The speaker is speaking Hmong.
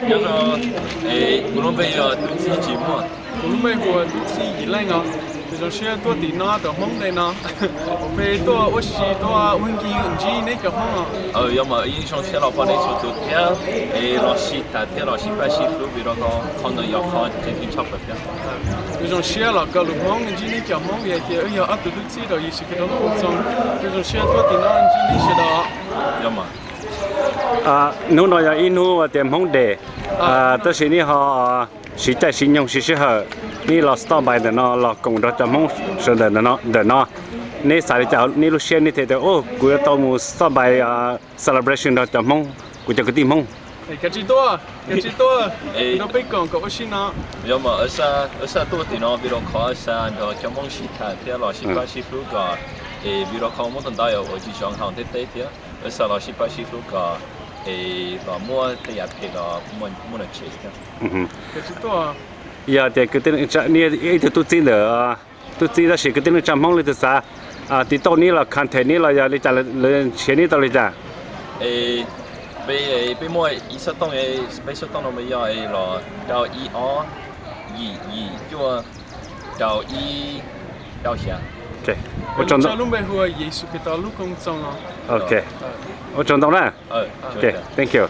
Nyob zoo, kuv lub npe yog Tub Txib Tsis Muaj. Kuv lub npe hu ua Tub Txib Yim Leej os. Kuv zoo siab tuaj tim no tom Hmoob Day no. Peb tuaj ua si tuaj ua nkig ntsib neb cov Hmoob os. Yog mas, yeej zoo siab los pom nej txhua tus thiab, es los sib tham thiab los sib pab sib hlub vim rau qhov qhov ntawd yog qhov tseem ceeb tshaj plaws thiab. Kuv zoo siab los kawm lus Hmoob ntsib neb cov Hmoob vim hais tias wb yog ob tug tub txib rau Yexus Khetos lub koom txoos. Kuv zoo siab tuaj tim no ntsib neb sawv daws. Yog mas. Hnub no yog ib hnub tias Hmoob Day, tab sis neb ho siv caij siv nyoog siv sij hawm, neb los stop by ntawm no los koom nrog cov Hmoob sawv ntawm ntawm no. Neb xav li cas, neb lub siab neb thiaj tias, kuv yuav tau mus stop by celebration nrog cov Hmoob, kuv cov kwv tij Hmoob. Kav tsij tuaj, kav tsij tuaj nrog peb koom kom ua si no. Yog mas, wb xav tuaj tim no vim rau qhov wb xav nrog cov Hmoob sib tham thiab los sib pab sib hlub kom, es vim rau qhov muaj ntau ntau yam uas tsis zoo hauv ntiaj teb thiab, wb xav los sib pab sib hlub kom, es los muab tej yam phem los muab tshem thiab. Yog tias kwv tij, neb ib tug tub txib ntawm, tub txib tab sis kwv tij neej tsa Hmoob leej twg xav tiv tauj neb los contact neb los yog li cas, lawv nrhiav neb tau li cas? Peb, peb muaj ib xov tooj, peb xov tooj no mas yog los rau ib ob yim yim cuaj rau ib rau xya. Lub npe hu ua Yexus Khetos lub koom txoos. Ok, ua tsaug ntau na. Ok, thank you.